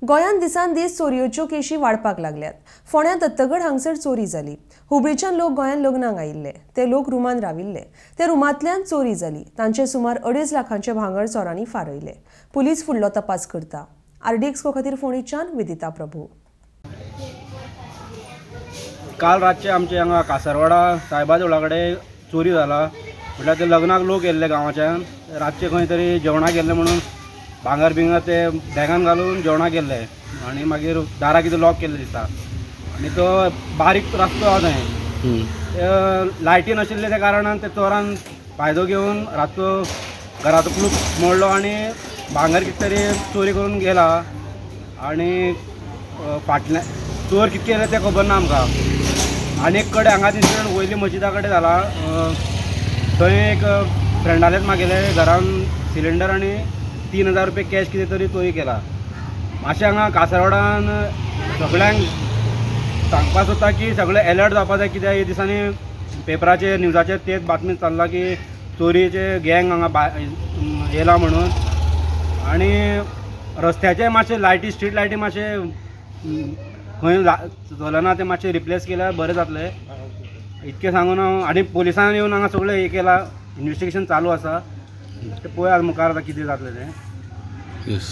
गोंयांत दिसान दीस चोरयोच्यो केशी वाडपाक लागल्यात. फोंड्यां दत्तगड हांगसर चोरी जाली. हुबळीच्यान लोक गोंयांत लग्नाक आयिल्ले. ते लोक रुमान राविल्ले. ते रुमांतल्यान चोरी जाली. तांचे सुमार 2.5 लाखांचे भांगर चोरांनी फारयले. पुलीस फुडलो तपास करता. आरडीएक्स खातीर फोंडेच्यान विदिता प्रभू. काल रातचे आमचे हांगा कासारवाडा सायबा देवळा कडेन चोरी जाला. म्हटल्यार ते लग्नाक लोक येयल्ले गांवाच्यान, रातचे खंय तरी जेवणाक गेल्ले म्हणून भांगर बिंगर ते बॅगान घालून जेवणाक गेल्ले आनी मागीर दारां कितें लॉक केल्ले दिसता आनी तो बारीक रस्तो आहा थंय, ते लायटी नाशिल्ले त्या कारणान ते चोरान फायदो घेवन रातचो घराचो कुलूप मोडलो आनी भांगर कितें तरी चोरी करून गेला. आनी फाटल्यान चोर कितके येयले तें खबर ना आमकां. आनी एक कडेन हांगाच इन्सिडंट वयली मशिदा कडेन जाला. थंय एक फ्रेंडालेच मागेले घरान सिलिंडर आनी 3000 रुपया कॅश कितें तरी चोरी केला. मातशें हांगा कासारवाडान सगळ्यांक सांगपा सोदता की सगळे एलर्ट जावपा जाय, कित्याक ह्या दिसांनी पेपराचेर न्यूजाचेर तेच बातमी चल्ला की चोरयेचे गँग हांगा येयला म्हणून. आनी रस्त्याचे मातशे लायटी, स्ट्रीट लायटी मातशे खंय चलना ते मातशे रिप्लेस केल्यार बरें जातलें, इतकें सांगून हांव. आनी पोलिसान येवन हांगा सगळें हें केलां, इन्वेस्टिगेशन चालू आसा, तें पळोवया मुखार आतां कितें जातलें तें. येस.